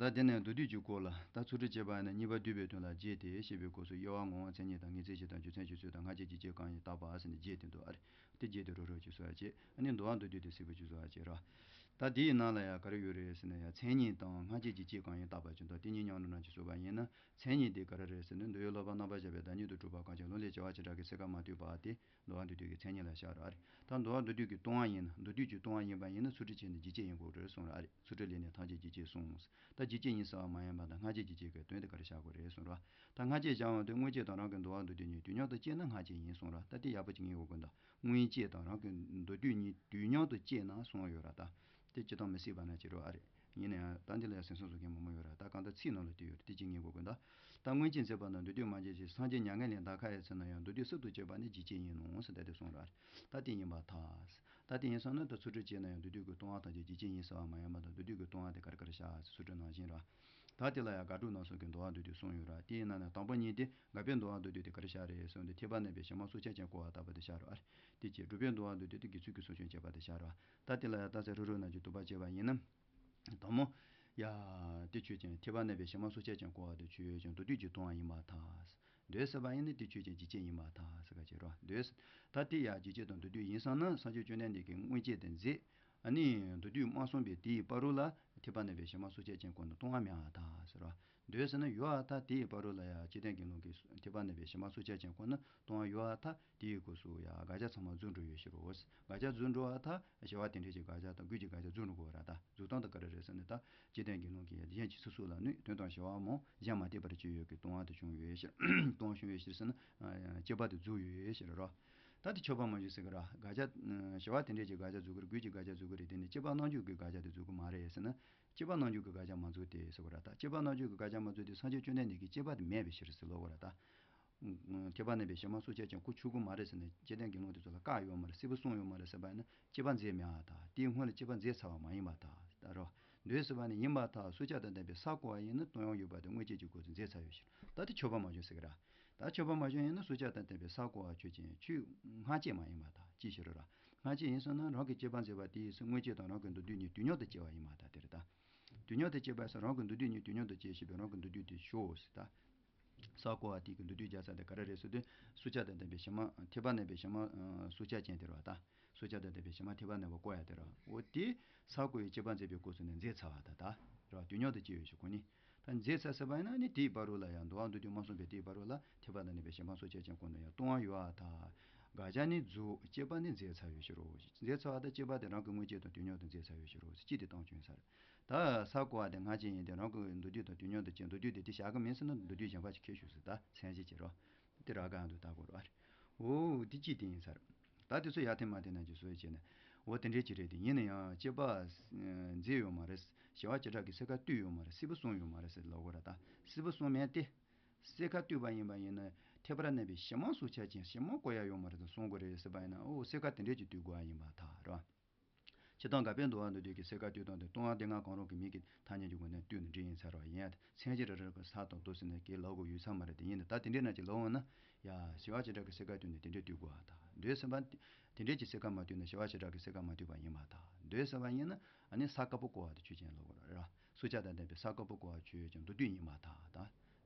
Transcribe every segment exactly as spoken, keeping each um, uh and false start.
ད་དེ་ནས་མདོ་སྡུད་ཀྱི་སྐོར་ལ། ད་ཚུལ་ཁྲིམས་བཅས་པ་ནི་གཉིས་པ་བསྡུས་པའི་དོན་ལ་རྒྱས་ཏེ་ཞེས་པའི་སྐབས་སུ། དབྱེ་བ་ངོ་བོ་མཚན་ཉིད་དང་། ངེས་ཚིག་སྤྱི་དང་། རྒྱུ་མཚན་སྤྱི་གཙོ་དང་། སྔ་རྗེས་རྗེས་བཅད་གང་ཡིན་བརྟག་པ་ཟེར་ནས་རྒྱས་ཏེ་འདུག་ཨ་རེ། དེ་རྒྱས་ཏེ་རོ་རོ་ཅིག་གསུང་ཡ་བྱས། ཨ་ནི་འདུལ་བ་མདོ་སྡུད་དེ་གཟིགས་པ་ཅིག་གསུང་ཡ་བྱས་རོ། ད་དེའི་ནང་ལ་ཡང་ག་རེ་ཡོད་རེད་ཟེར་ན། ཡང་མཚན་ཉིད་དང་སྔ་རྗེས་རྗེས་བཅད་གང་ཡིན་བརྟག་པ་ཅིག་དང་། དེ་གཉིས་མཉམ་དུ་ནང་ཅིག་གསུངས་པ་ཡིན་ན། མཚན་ཉིད་དེ་ག་རེ་རེད་ཟེར་ན། མདོ་ཡི་ལོག་པར་རྣམ་པར་བཞག་པའི་བདག་ཉིད་དུ་གྲུབ་པ་གང་ཞིག་ལུང་ལས་བྱ་བ་བྱེ་བྲག་གི་སེལ་ཁ་མ་ཐུབ་པ་དེ་འདུལ་བ་མདོ་སྡུད་ཀྱི་མཚན་ཉིད་ལ་བཞག་རོ་ཨ་རེ། ད་འདུལ་བ་མདོ་སྡུད་ཀྱི་ལྟུང་བ་ཡིན་ན། མདོ་སྡུད་ཀྱི་ལྟུང་བ་ཡིན་པ་ཡིན་ན། ཚུལ་ཁྲིམས་བཅད་ནས་རྗེས་བཅད་ཡིན་དགོས་རེད་གསུངས་ར་ཨ་རེ། ཚུལ་ཁྲིམས་ལས་ནས་ཐམས་ཅད་རྗེས་བཅད་གསུངས། ད་རྗེས་བཅད་ཡིན་ཟེར་བ་མ་ཡིན་པ་དང་། སྔ་རྗེས་རྗེས་བཅད་ཀྱི་དོན་དེ་ག་རེ་བཞག་དགོས་རེད་གསུངས་ར། ད་སྔ་རྗེས་བཞག་འོང་དུས་སྔོན་བཅད་དང་རང་གི་འདུལ་བ་མདོ་སྡུད་གཉིས་དུས་མཉམ་དུ་བཅད་ན་སྔ་རྗེས་ཡིན་གསུངས་ར། ད་དེ་ཡག་པོ་ཅིག་ངེས་དགོས་ཀྱི་འདུག་སྔོན་བཅད་དང་རང་གི་མདོ་སྡུད་གཉིས་དུས་མཉམ་དུ་བཅད་ན་གསུངས་ཡོད་ར། ད་དེ་སྤྱིར་བཏང་མི་སྲིད་པ་ན་ཅི་རོ་ཨ་རེ། ཡིན་ན་ཡང་ད་འདི་ལ་ཡང་ཟིན་སོང་བཟོ་མཁན་མང་པོ་ཡོད་ར། ད་གང་ལྟར་ཚིག་ནང་ལ་དེ་ཡོད་རེད། དེ་གཅིག་ངེས་དགོས་ཀྱི་འདུག་ད་སྔོན་བཅད་མཛད་པ་དང་མདོ་སྡུད་མ་མཛད་ཅིང་། སངས་རྒྱས་མྱ་ངན་ལས་འདའ་ཁ་ཡི་ཚེ་ན་ཡང་། མདོ་སྡུད་གསར་དུ་བཅད་པ་ནི་རྗེས་བཅད་ཡིན་ནོ་ཟེར། ད་དེ་གསུངས་ར། ད་དེ་ཡིན་པར་ཐལ། ད་དེ་ཡིན་སོང་ན་ད་ཚུལ་ཁྲིམས་བཅད་ན་ཡང་མདོ་སྡུད་ཀྱི་ལྟུང་བ་ཐམས་ཅད་རྗེས་བཅད་ཡིན་ཟེར་བ་མ་ཡིན་པ་དང་། མདོ་སྡུད་ཀྱི་ལྟུང་བ་དེ་ག་རེ་ག་རེ་བཞག་ཟེར། ཚུལ་ཁྲིམས་ནང་བཞིན་ར། ད་དེ་ལ་ཡང་དགག་སྒྲུབ་རྣམ་གསུམ་གྱི་འདུལ་བ་མདོ་སྡུད་གསུངས་ཡོད་ར། དེ་ཡིན་ན་ནི་དང་པོ་གཉིས་དེ། འགལ་པའི་འདུལ་བ་མདོ་སྡུད་དེ་ག་རེ་བཞག་རེད་གསུངས་ཏེ། ཐེག་པ་གནས་པའི་གཞི་མ་སྲོག་ཆགས་ཅན་བཀོལ་བ་ལྟ་བུ་དེ་བཞག་རོ་ཨ་རེ། དེ་གཅིག་སྒྲུབ་པའི་འདུལ་བ་མདོ་སྡུད་དེ་དགེ་ཚུལ་གྱི་སྲོག་ཆགས་བཅད་པ་དེ་བཞག་རོ། ད་དེ་ལ་ཡང་རྟགས་གསལ་རུ་རུ་རྣམས་ཀྱིས་དུམ་བུར་བཅད་པ་ཡིན་ན། དང་པོ། ཡ། དེ་ཆོས་ཅན། ཐེག་པ་གནས་པའི་གཞི་མ་སྲོག་ཆགས་ཅན་བཀོལ་བ་དེ་ཆོས་ཅན། མདོ་སྡུད་ཀྱི་ལྟུང་བ་ཡིན་པར་ཐལ། འདོད་ཟེར་བ་ཡིན་ན་དེ་ཆོས་ཅན། རྗེས་བཅད་ཡིན་པར་ཐལ་ཟེར་ག་བྱེད་རོ། འདོད། ད་དེ་ཡང་རྗེས་བཅད་དང་མདོ་སྡུད་ཡིན་སོང་ན། སངས་རྒྱས་བཅོམ་ལྡན་འདས་ཀྱིས་སྔོན་བཅད་དེ་མཛད། ཨ་ནི་མདོ་སྡུད་མ་གསུངས་པའི་དེའི་བར་རོ་ལ་ཐེག་པ་གནས་པའི་གཞི་མ་སྲོག་ཆགས་ཅན་བཀོལ་ན་ལྟུང་བ་མེད་པར་ཐལ་ཟེར་རོ། འདོད་ཟེར་ན་ཡོད་པར་ཐལ། དེའི་བར་རོ་ལ་ཡང་སྐྱེ་ལྡན་དགེ་སློང་གིས་ཐེག་པ་གནས་པའི་གཞི་མ་སྲོག་ཆགས་ཅན་བཀོལ་ན་ལྟུང་བ་ཡོད་པར་ཐལ། དེའི་སྐབས་སུ་ཡང་དགག་བྱ་ཚང་མ་རྫུ་འགྲོ་ཡོད་ཕྱིར་རོ། དགག་བྱ་རྫུ་འགྲོ་བར་ཐལ། བྱ་བ་དེ་འདྲའི་གི་དགག་བྱ་དང་རྒྱུ་གི་དགག་བྱ་རྫུ་འགྲོ་དགོས་ར། ད་རྫུ་སྟངས་དེ་ག་རེ་རེད་ཟེར་ན། ད་སྐྱེ་ལྡན་དགེ་སློང་གིས་གཞན་གྱི་སོ་སོ་ལ་གནོད། དོན་དང་བྱ་བ་རྨོངས། གཞན་མ་དད་པར་བྱས་ཡོད་ཀྱི་ལྟུང་བ་དེ་བྱུང་ཡོད་ཕྱིར། ལྟུང་བ་བྱུང་ཡོད་ཕྱིར་ཟེར་ན། ཨ། སྤྱོད་པ་དེ་རྫུ་ཡོད་ཕྱིར་རོ། ད་དེ་སྤྱོད་པ་མ་བྱུང་ཟེར་གི་ར། དགག་བྱ། བྱ་བ་དེ་འདྲའི་གི་དགག་བྱ་རྫུ་གི་རེད། རྒྱུ་གི་དགག་བྱ་རྫུ་གི་རེད། དེ་ནི་སྤྱོད་པ་རྣམ་འཇོག་གི་དགག་བྱ་དེ་རྫུ་གི་མ་རེད་ཟེར་ན། སྤྱོད་པ་རྣམ་འཇོག་གི་དགག་བྱ་མ་རྫུ་སྟེ་ཟེར་གི་ར། ད་སྤྱོད་པ་རྣམ་འཇོག་གི་དགག་བྱ་མ་རྫུ་སྟེ། སངས་རྒྱས་བཅོམ་ལྡན་འདས་ཀྱིས་སྤྱོད་པ་དེ་མེད་པའི་ཕྱིར་ཟེར་ལབ་གི་ར། ད། ཐེག་པ་གནས་པའི་གཞི་མ་སྲོག་ཆགས་ཅན་བཀོལ་ཆོག་གི་མ་རེད་ཟེར་ན། སྐྱེ་ལྡན་དགེ་སློང་དེ་ཚོ་ལ་བཀག་ཡོད་མ་རེད། སྲིད་པ་བསྲུངས་ཡོད་མ་རེད་ཟེར་བ་ཡིན་ན། སྤྱོད་པ་མཛད་མེད་པར་ཐལ། དེའི་སྔོན་ལ་སྤྱོད་པ་མཛད་ཚར་བ་མ་ཡིན་པར་ཐལ། ད་རོ། འདོད་ཟེར་བ་ནི་ཡིན་པར་ཐལ། སྲོག་ཆགས་དང་ལྡན་པའི་ས་བཀོལ་བ་ཡིན་ན་ལྟུང་བ་ཡོད་པ་དེ་སྔོན་བཅད་ཀྱི་སྐབས་སུ་མཛད་ཚར་ཡོད་ཕྱིར། ད་དེ་སྤྱོད་པ་མ་བྱུང་ཟེར་གི་ར། ད་སྤྱོད་པ་མ་བྱུང་ཡིན་ན། སྲོག་ཆགས་དང་ལྡན་པའི་ས་བཀོལ་བ་ཆོས་ཅན། ཆོས་སྔ་བཅད་མ་ཡིན་པར་ཐལ། ཅིའི་ཕྱིར་ར། སྔ་བཅད་ཡིན་སོང་ན་རང་གིས་སྤྱོད་པ་མཛད་པ་དེ་ཡིན་སོང་། སྔོན་བཅད་དང་རང་གི་མདོ་སྡུད་གཉིས་དུས་མཉམ་དུ་བཅད་པ་ཡིན་པར་ཐལ། དེ་རེད་ད། དུས་མཉམ་དུ་བཅད་པ་ཟེར། རང་གི་མདོ་སྡུད་གཉིས་དུས་མཉམ་དུ་བཅད་ཞེས་པའི་རང་གི་མདོ་སྡུད་དེ་ཞོག་ཟེར་ད། ས་བཀོལ་བ་དེ་གི་མདོ་སྡུད་རྒྱག་ས་དེ་ག་རེ་རེད་ཟེར་དུས། སྲོག་ཆགས་དང་ལྡན་པའི་གཞི་མ། ཐེག་པ་གནས་པའི་གཞི་མ། ཨ། སྲོག་ཆགས་ཅན་དེ་རེད་བ་ད། སྲོག་ཆགས་དང་ལྡན་པའི་གཞི་མ་ཐེག་པ་གནས་པ་བཀོལ་ཡ་དེ་རེད་བ། འོ་དེ་ས་བཀོལ་བའི་སྤྱོད་པ་མཛད་པའི་སྐབས་སུ་ནི་མཛད་ཚར་བ་ད་ད། རེད་བ། དུས་མཉམ་དུ་བཅད་ཡོད་ཞུ་གོ་ནི། ད་མཛད་ཚར་ཟེར་བ་ཡིན་ན་ནི་དེའི་བར་རོ་ལ་ཡང་འདུལ་བ་མདོ་སྡུད་མ་གསུངས་པའི་དེའི་བར་རོ་ལ་ཐེག་པ་གནས་པའི་གཞི་མ་སྲོག་ཆགས་ཅན་བཀོལ་ན་ཡང་ལྟུང་བ་ཡོད་པར་ཐལ། དགག་བྱ་ནི་རྫུ། སྤྱོད་པ་ནི་མཛད་ཚར་ཡོད་ཕྱིར་རོ། མཛད་ཚར་བ་ད་སྤྱོད་པ་དེ་རང་གི་སྔོན་བཅད་དང་དུས་མཉམ་དུ་མཛད་ཚར་ཡོད་ཕྱིར་རོ་ཟེར། གཅིག་དེ་བཏང་བྱུང་ས་རེད། ད་ས་བཀོལ་བ་དེ་སྔ་བཅད་ཡིན་ཏེ། རང་གི་མདོ་སྡུད་དང་དུས་མཉམ་དུ་བཅད། མདོ་སྡུད་དེ་དེ་བཞག་གི་མིན་ཟེར་ན། མདོ་སྡུད་གཞན་པ་ཞིག་ཁྱེར་ཤོག་ཟེར། ད་མཚན་གཞི་བྱེད་རོགས། དེ་རག་ག་ཡང་དུ་བལྟ་དགོས་རོགས། འོ་དེ་གཅིག་དེ་ཡིན་ས་རེད། ད་དེ་ཚོ་ཡར་ཐེངས་མར་ཐེངས་ནང་གི་བཟོ་བྱས་ནས། འོ་དེ་འདྲའི་ཅིག་རེད། དེ་ཡིན་ན་ཡང་སྤྱོད་པ་མཛད་ཡོད་མ་རེད། བྱ་བ་བྱེ་བྲག་གི་སེལ་ཁ་གཏོད་ཡོད་མ་རེད། སྲིད་པ་བསྲུངས་ཡོད་མ་རེད་ཟེར་ལབ་དགོས་ར། ད་སྲིད་པ་བསྲུངས་མེད་དེ། སེལ་ཁ་གཏོད་པ་ཡིན་པ་ཡིན་ན། ཐེག་པ་གནས་པའི་གཞི་མ་སྲོག་ཆགས་ཅན། གཞི་མ་བཀོལ་ཡ་ཡོད་མ་རེད་ད་བསྲུང་དགོས་རེད་ཟེར་བ་ཡིན་ན། འོ་སེལ་ཁ་དེ་འདྲས་ཀྱི་གཏོད་དགོས་པ་ཡིན་པར་ཐལ་ར། སྤྱིར་བཏང་འགལ་པའི་འདུལ་བ་མདོ་སྡུད་ཀྱི་སེལ་ཁ་གཏོད་སྟངས་དེ་ལྟུང་བ་སྡེ་ལྔ་གང་རུང་གི་མིང་གི་ཐ་སྙད་ཀྱི་སྒོ་ནས་བཏོན་ནས་འབྲི་ཡིན་ཚར་བ་ཡིན་ཡ། མཚན་གཞི་རེ་རེ་གི་ས་དང་རྡོ་ཟེར་ནས་གས་ལབ་དགོས་ཡོད་ས་མ་རེད། དེ་ཡིན་ན་ད་དེ་འདྲས་ན་ཅིག་ལབ་འོང་ན། ཡ། བྱ་བ་བྱེ་བྲག་གི་སེལ་ཁ་གཏོད་ནས་དེ་འདྲས་གཏོད་དགོས་པ་དང་འདོད་ཟེར་བ། དེ་འདྲས་ཀྱི་སེལ་ཁ་མ་གཏོད་ན་བྱ་བ་བྱེ་བྲག་གི་སེལ་ཁ་མ་གཏོད་པ་ཡིན་པར་ཐལ། འདོད་ཟེར་བ་ཡིན་ན་ཨ་ནི་ས་དཀར་པོ་བཀོལ་བ་དེ་ཆོས་ཅན་ལབ་དགོས་ར། སྲོག་ཆགས་དང་ལྡན་པའི་ས་དཀར་པོ་བཀོལ་བ་ཆོས་ཅན་མདོ་སྡུད་ཡིན་པར་ཐལ་ད།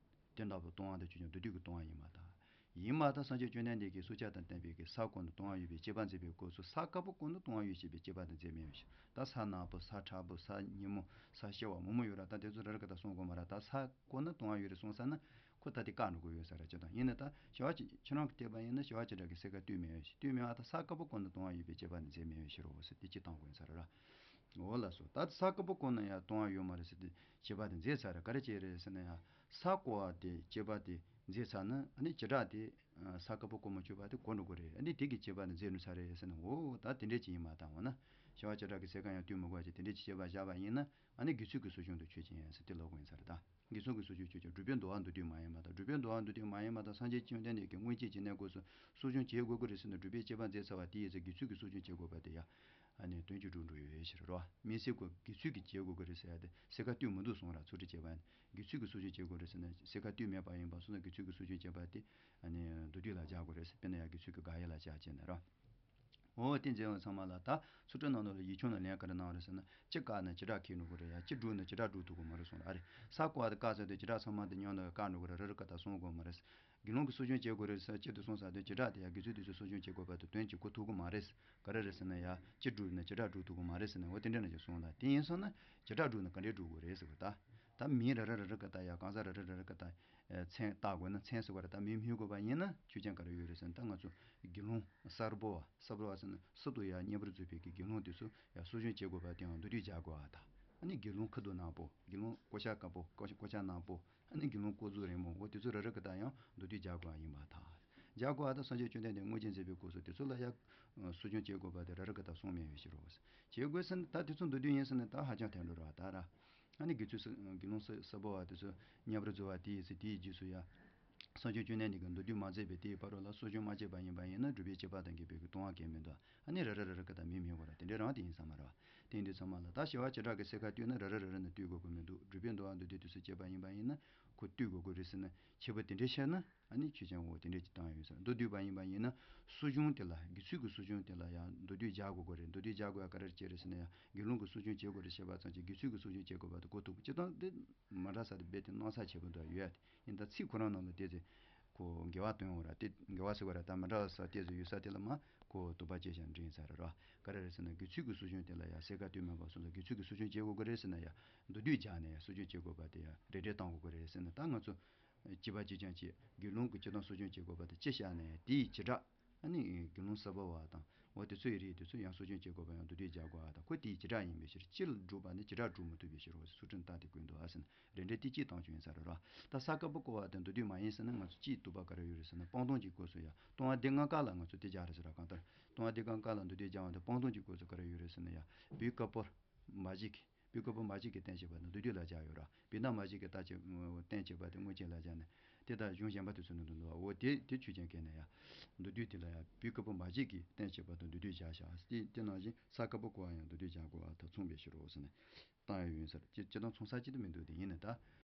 དེ་ལྟ་བུ་ལྟུང་བ་དང་ཆོས་ཅན་མདོ་སྡུད་ཀྱི་ལྟུང་བ་ཡིན་པར་ཐལ། ཡིན་པར་ཐལ། སངས་རྒྱས་བཅོམ་ལྡན་འདས་ཀྱིས་སྲོག་ཆགས་དང་ལྡན་པའི་གི་ས་བཀོལ་ན་ལྟུང་བ་ཡོད་པའི་སྤྱོད་པ་མཛད་པའི་སྐབས་སུ། ས་དཀར་པོ་བཀོལ་ན་ལྟུང་བ་ཡོད་ཅེས་པའི་སྤྱོད་པ་དེ་མཛད་མེད་པའི་ཕྱིར། ད་ས་ནག་པོ། ས་ཁྲ་པོ། ས་ཉིན་མོ། ས་གཤེར་བ། མང་པོ་ཡོད་ར། ད་དེ་ཚོ་རེ་རེ་ག་ད་གསུང་དགོས་མ་ར། ད་ས་བཀོལ་ན་ལྟུང་བ་ཡོད་རེད་གསུངས་ས་ན། ཁོ་ད་དེ་བཀག་འགྲོ་དགོས་ཡོད་ས་ར། སྤྱིར་བཏང་ཡིན་ན་ད་བྱ་བ་ཅི་ཁྱེད་རང་གི་བལྟས་པ་ཡིན་ན་བྱ་བ་བྱེ་བྲག་གི་སེལ་ཁ་གཏོད་མེད་པའི་ཕྱིར། གཏོད་མེད་པ་དང་ས་དཀར་པོ་བཀོལ་ན་ལྟུང་བ་ཡོད་པའི་སྤྱོད་པ་དེ་མཛད་མེད་པའི་ཕྱིར་རོ་ཟེར། དེ་གཅིག་བཏང་དགོས་ཡིན་ས་ར་ར། འོ་ལགས་སོ། ད་ས་དཀར་པོ་བཀོལ་ན་ཡང་ལྟུང་བ་ཡོད་མ་རེད་ཟེར་ཏེ་སྤྱོད་པ་དེ་མཛད་ཚར་ར། ག་རེ་བྱས་རེད་ཟེར་ན། ཡང་ས་བཀོལ་བ་དེ་སྤྱོད་པ་དེ་མཛད་ཚར་ན། ཨ་ནི་བྱེ་བྲག་དེ་ས་དཀར་པོ་བཀོལ་མ་ཆོག་པ་དེ་གོ་འགྲོ་དགོས་རེད། ཨ་ནི་དེ་གི་སྤྱོད་པ་དེ་མཛད་འགྲོ་ཚར་རེད་ཟེར་ན། འོ་ད་དེ་འདྲས་ཅིག་ཡིན་པ་དང་། འོ་ན་བྱ་བ་བྱེ་བྲག་གི་སེལ་ཁ་ཡང་གཏོད་མི་དགོས་ཅིག་དེ་འདྲས་ཅིག་སྤྱོད་པ་བཞག་པ་ཡིན་ན། ཨ་ནི་དགེ་ཚུལ་གྱི་སྲོག་ཤིང་དང་ཆོས་ཅན་ཟེར་དེ་ལབ་དགོས་ཡིན་ས་རེད་ད། དགེ་ཚུལ་གྱི་སྲོག་ཤིང་ཆོས་ཅན། སྒྲུབ་པའི་འདུལ་བ་མདོ་སྡུད་མ་ཡིན་པ་དང་། སྒྲུབ་པའི་འདུལ་བ་མདོ་སྡུད་མ་ཡིན་པ་དང་། སངས་རྒྱས་བཅོམ་ལྡན་འདས་ཀྱིས་སྔོན་བཅད་ཀྱི་གནས་སྐབས་སུ་སྲོག་ཤིང་བྱེད་དགོས་ཀྱི་རེད་ཟེར་ན། སྒྲུབ་པའི་སྤྱོད་པ་མཛད་ཚར་བ་དེ་ཡིན་ཟེར། དགེ་ཚུལ་གྱི་སྲོག་ཤིང་བྱེད་དགོས་པ་དེ་ཡང་ཨ་ནི་དོན་གཅིག་སྒྲུབ་འགྲོ་ཡོད་ཕྱིར་རོ། མི་སྲིད་གོ། དགེ་ཚུལ་གྱི་བྱེད་དགོས་ཀྱི་རེད་ཟེར་ཡ་དེ་སེལ་ཁ་གཏོད་མི་འདུག་གསུངས་ར། ཚུལ་ཁྲིམས་བཅས་པ་ཡིན། དགེ་ཚུལ་གྱི་སྲོག་ཤིང་བྱེད་དགོས་རེད་ཟེར་ན་སེལ་ཁ་གཏོད་མེད་པ་ཡིན་པ་སོང་ན། དགེ་ཚུལ་གྱི་སྲོག་ཤིང་བྱེད་པ་དེ་ཨ་ནི་མདོ་སྡུད་ལ་སྦྱར་དགོས་རེད་ཟེར། དཔེར་ན་ཡང་དགེ་ཚུལ་གྱི་དགག་དབྱེ་ལ་སྦྱར་བྱས་ན་རོ། འོ་དེ་མཛད་པ་ཚང་མ་ལ་ད་ཚུལ་ཁྲིམས་ནང་ལོགས་ལ་ཡིག་ཆུང་ལ་ལན་ག་རེ་གནང་བ་རེད་ཟེར་ན། སྤྱི་བཀག་ན་བྱེ་བྲག་འཁེལ་འགྲོ་གི་རེད་ཡ། སྤྱི་བསྒྲུབས་ན་བྱེ་བྲག་བསྒྲུབས་ཐུབ་གི་མ་རེད་གསུངས་ར། ཨ་རེ། ས་བཀག་དང་བཀག་ཟེར་དུས་བྱེ་བྲག་ཚང་མ་དེ་མཉམ་དུ་བཀག་འགྲོ་གི་རེད། རེ་རེ་བཀག་ད་གསུང་དགོས་མ་རེད། དགེ་སློང་གི་གསོ་སྦྱོང་བྱེད་དགོས་རེད་ཟེར་སྤྱི་དུ་གསུངས་ས་དེ་བྱེ་བྲག་དེ་ཡ་དགེ་ཚུལ་དེ་ཚོ་གསོ་སྦྱོང་བྱེད་དགོས་པ་དེ་དོན་གཅིག་གོ་ཐུབ་གི་མ་རེད། ག་རེ་རེད་ཟེར་ན་ཡ་སྤྱི་བསྒྲུབས་ན་བྱེ་བྲག་བསྒྲུབས་ཐུབ་གི་མ་རེད་ཟེར་ནས་འོ་དེ་འདྲ་ནང་བཞིན་གསུངས་ད། དེ་ཡིན་སོང་ན་བྱེ་བྲག་བསྒྲུབས་ན་ག་འདྲས་བསྒྲུབ་དགོས་རེད་ཟེར་བ་ད། ད་མིང་རེ་རེ་རེ་རེ་བཀག་ད་ཡ། གང་ཟག་རེ་རེ་རེ་རེ་བཀག་ད། མཚན་བཏགས་དགོས་ན་མཚན་ཟེར་བ་རེད། ད་མིང་སྨོས་དགོས་པ་ཡིན་ན་ཆོས་ཅན་ག་རེ་ཡོད་རེད་ཟེར་ན། ད་ང་ཚོ་དགེ་སློང་གསར་བུ་བ། གསར་བུ་བ་ཟེར་ན་གསར་དུ་ཡ་གཉེར་པར་འཛུལ་བའི་གི་དགེ་སློང་དེ་ཚོ་ཡ་གསོ་སྦྱོང་བྱེད་དགོས་པ་དེ་ཡང་མདོར་བསྡུས་སྦྱར་དགོས་པ་དང་། ཨ་ནི་དགེ་སློང་ཁ་དོག་ནག་པོ། དགེ་སློང་ཀོ་ཤ་དཀར་པོ། ཀོ་ཤ་ཀོ་ཤ་ནག་པོ། ཨ་ནི་དགེ་སློང་ཀོ་ཟུག་རིང་མོ། འོ་དེ་ཚོ་རེ་རེ་བཀག་ད་ཡང་མདོར་བསྡུས་སྦྱར་དགོས་པ་ཡིན་པར་ཐལ། སྦྱར་དགོས་པ་དང་སངས་རྒྱས་བཅོམ་ལྡན་འདས་དངོས་གཞི་མཛད་པའི་སྐབས་སུ་དེ་ཚོ་ལ་ཡ་གསོ་སྦྱོང་བྱེད་དགོས་པ་དེ་རེ་རེ་བཀག་ད་གསུངས་མེད་པའི་ཕྱིར་རོ། བྱེད་དགོས་ཟེར་ན་ད་དེ་ཚོ་མདོར་བསྡུས་ཡིན་ཟེར་ན་ད་ཧ་ཅང་ཐལ་འགྲོ་ར་ད་ར། ཨ་ནི་དགེ་ཚུལ་ས་དགེ་སློང་ས་གསར་བུ་བ་དེ་ཚོ་གཉེར་པར་འཛུལ་བ་དེ་ཡིན་ཟེར། དེའི་རྗེས་སུ་ཡ། སངས་རྒྱས་བཅོམ་ལྡན་འདས་ཀྱིས་མདོར་བསྡུས་མ་མཛད་པའི་དེའི་བར་རོ་ལ་གསོ་སྦྱོང་མ་བྱས་པ་ཡིན་པ་ཡིན་ན་སྒྲུབ་པའི་བྱེད་པ་དང་འགལ་བའི་གི་ལྟུང་བ་གང་མི་འདུག། ཨ་ནི་རེ་རེ་རེ་རེ་བཀག་ད་མིང་སྨོས་དགོས་ར། དེ་འདྲའི་རང་དེ་ཡིན་ས་མ་རེད་བ། དེ་ཡིན་དུས་ཚང་མ་ལ་ད་བྱེ་བ་བྱེ་བྲག་གི་སེལ་ཁ་བཏུས་ན་རེ་རེ་རེ་རེ་ནས་བཏུས་དགོས་ཀྱི་མི་འདུག། སྒྲུབ་པའི་ལྟུང་བ་མདོར་བསྡུས་དེ་ཚོ་བྱས་པ་ཡིན་པ་ཡིན་ན་ཁོ་བཏུས་དགོས་ཀྱི་རེད་ཟེར་ན། ཁྱད་པར་དེ་འདྲའི་ཤར་ན། ཨ་ནི་ཆོས་ཅན་འོ་དེ་འདྲས་ཀྱི་བཏང་ཡོད་ཟེར། མདོར་བསྡུས་པ་ཡིན་པ་ཡིན་ན། གསོ་སྦྱོང་དེ་ལ་དགེ་ཚུལ་གྱི་གསོ་སྦྱོང་དེ་ལ་ཡང་མདོར་བསྡུས་སྦྱར་དགོས་ཀྱི་རེད། མདོར་བསྡུས་སྦྱར་དགོས་ཡ་ག་རེ་བྱས་རེད་ཟེར་ན་ཡང་དགེ་སློང་གི་གསོ་སྦྱོང་བྱེད་དགོས་རེད་ཞེས་པ་ཙམ་གྱིས་དགེ་ཚུལ་གྱི་གསོ་སྦྱོང་བྱེད་དགོས་པ་དེ་གོ་ཐུབ་པ་སྤྱིར་བཏང་དེ་མ་འདྲ་ས་དེ་རྦད་དེ་སྣང་ས་ཆེན་པོ་འདྲ་ཡོད་ཡ། དེ་ཡིན་ད་ཚིག་ཁོ་རང་ནང་ལ་དེ་ཚེ་ཁོ་འགལ་བ་སྟོན་འོང་ར། དེ་འགལ་བ་ཟེར་བ་ར། ད་མ་འདྲ་ས་དེ་ཚོ་ཡོད་ས་དེ་ལ་མ་ཁོ་དུ་བ་ཅེས་བྱ་འདྲེན་ས་རེད་ར། ག་རེ་རེད་ཟེར་ན་དགེ་ཚུལ་གྱི་གསོ་སྦྱོང་དེ་ལ་ཡང་སེལ་ཁ་བཏུས་མེད་པ་སོང་ལ་དགེ་ཚུལ་གྱི་གསོ་སྦྱོང་བྱེད་དགོས་ཀྱི་རེད་ཟེར་ན་ཡང་མདོར་བསྡུས་སྦྱར་ནས་ཡང་གསོ་སྦྱོང་བྱེད་དགོས་པ་དེ་ཡང་རེ་འདྲེ་བཏང་དགོས་ཀྱི་རེད་ཟེར་ན། ད་ང་ཚོ་སྐྱེས་པ་གཅིག་རྐྱང་གཅིག་དགེ་སློང་གི་སྤྱིར་བཏང་གསོ་སྦྱོང་བྱེད་དགོས་པ་དང་གཅིག་བཞག་ནས་དེའི་བྱེ་བྲག་ཨ་ནི་དགེ་སློང་གསར་བུ་བ་དང་འོ་དེ་ཚོའི་རིགས་དེ་ཚོ་ཡང་གསོ་སྦྱོང་བྱེད་དགོས་པ་ཡང་མདོར་བསྡུས་སྦྱར་དགོས་པ་དང་། ཁོ་དེའི་བྱེ་བྲག་ཡིན་པའི་ཕྱིར་སྤྱི་ལ་སྒྲུབ་པ་ནི་བྱེ་བྲག་སྒྲུབ་མི་ཐུབ་པའི་ཕྱིར་རོ་ཟེར་ཚུལ་ཁྲིམས་ལྟར་དེ་བཀོད་འདུག་ཨ་ཟེར་ན། རེ་འདྲེ་དེ་གཅིག་བཏང་བྱུང་ཡིན་ས་རེད་ར། ད་ས་དཀར་པོ་བསྐོར་བ་དེ་མདོར་བསྡུས་མ་ཡིན་ཟེར་ན་ང་ཚོ་གཅིག་བཏུས་པ་ག་རེ་ཡོད་རེད་ཟེར་ན་སྤང་ལྟུང་གི་སྐབས་སུ་ཡང་ལྟུང་བ་སྡེ་ལྔ་ཀ་ལ་ང་ཚོ་དེ་སྦྱར་རེད་ཟེར་ར། གང་ལྟར་ལྟུང་བ་སྡེ་ལྔ་ཀ་ལ་མདོར་བསྡུས་སྦྱར་བ་དེ་སྤང་ལྟུང་གི་སྐབས་སུ་ག་རེ་ཡོད་རེད་ཟེར་ན་ཡང་བུ་དཀར་པོ་མ་བཞི་གི་བུ་དཀར་པོ་མ་བཞི་གི་རྟེན་བྱེད་པ་དང་མདོར་བསྡུས་ལ་སྦྱར་ཡོད་ར། བུ་ནག་མ་བཞི་གི་རྟ་བྱེད་རྟེན་བྱེད་པ་དེ་དངོས་ཆེན་ལ་སྦྱར་ནས་དེ་དང་གཞུང་གཞན་པ་དེ་ཚོ་ནང་དུ་འདུག་བ། འོ་དེ་དེ་ཆོས་ཅན་གན་ནས་ཡང་མདོར་བསྡུས་དེ་ལ་ཡང་བུ་དཀར་པོ་མ་བཞི་གི་རྟེན་བྱེད་པ་དང་མདོར་བསྡུས་སྦྱར་བཞག། དེ་དེ་ནང་བཞིན་ས་དཀར་པོ་བསྐོར་བ་ཡང་མདོར་བསྡུས་སྦྱར་དགོས་པ་དང་མཚུངས་པའི་ཕྱིར་རོ་ཟེར་ནས་བཏང་ཡོད་ཡིན་ཟེར། སྤྱིར་བཏང་མཚུངས་ས་ཅིག་ཏུ་མི་འདུག། དེ་ཡིན་ནའི་ད་